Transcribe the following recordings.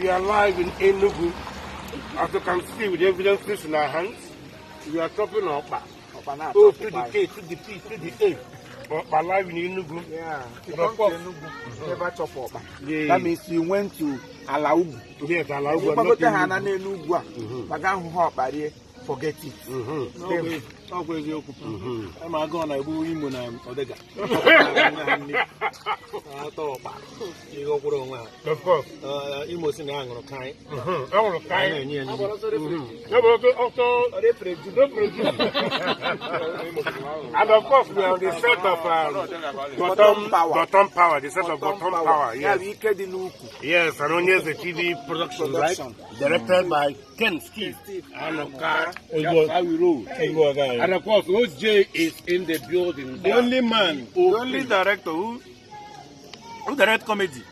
We are live in Enugu. As you can see with the evidences in our hands, we are chopping ọkpa. Ọkpa na-atọ O to the ọkpụkpa. K to the P to the A. Ọkpa live in Enugu. Yeah. If you And of come to course, Enugu, never chop ọkpa. Yeah. That means you went to ala ugwu. Yes, ala ugwu, not Ịgbagote ha na Enugu. n'elu ugwu a, maka ahụhụ ọkpa rie, forget it. Ọkwa eziokwu. Ama agụụ na-egbu Imo na Ọdịga. Atọ ọkpa ihe ọkwụrụ onwe ha. Of course. Imo si na ya ṅụrụ kaị. Ọ hụrụ ka Anyị anyị. na-enye ya nri. Ya bụ ọtọ referee. And of course, we are on the set of Bottom Bottom Power. Bottom Power, the set of Bottom Power. Ya Yes. bụ ike dị n'ukwu. Yes, and Onyeze TV production, right? Production. Directed by Ken Steve. Anoka. Ezigbo- That's how we roll. Ezigbo ọga anyị. And of course, OJ is in the building. The only man, the only director who direct comedy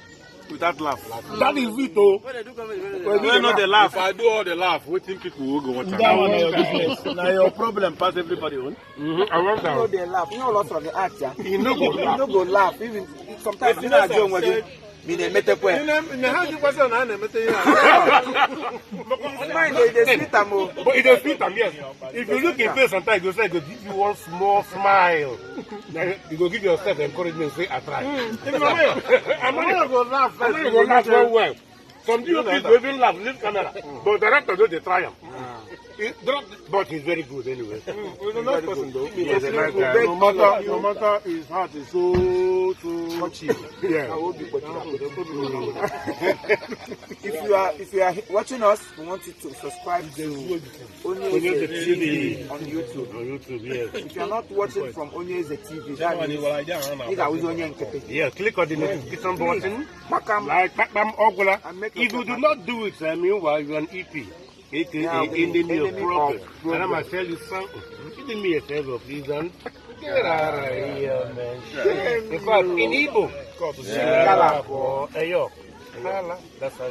without laugh. That is it, though. Wey no dey laugh. If I do all the laugh, wetin people will go watch am. That one na your business. Na your problem pass everybody own. I want No that. dey laugh. Ihe ọlọ sọrọ gị act ya. You no go You laugh. no go laugh. Even sometimes ị na-ajụ onwe gị ma ị na-emetekwa ya. Na ha jikwa na a na-emete ihe a. Mind dey sweet am o. But it does fit am, yes. If you look in face sometimes, you go say, go give you one small smile. Then you go give yourself encouragement, say, "I try." I'm not go laugh I'm not go laugh well well. Some DOPs go even laugh, leave camera. But director no dey try am. But he's very good anyway. He's a nice person though. He's a nice guy. No matter his heart is so so cheap. Yeah. If you are watching us, we want you to subscribe to Onyeze Onyeze TV. TV on YouTube. On YouTube, yes. If you are not watching from Onyeze TV, that means ị ga-awụzi onye nkịtị. Yeah, click on the notification button. Gbakam. Like Pakpam Ogula. And make If you yourself do happy. not do it, I mean, while you're an EP, aka Yeah, enemy of enemy of progress. progress. And I'm gonna tell you something. You do me a favor, please, and get out of here, man. In fact, in Igbo, Gala. Eyo. That's how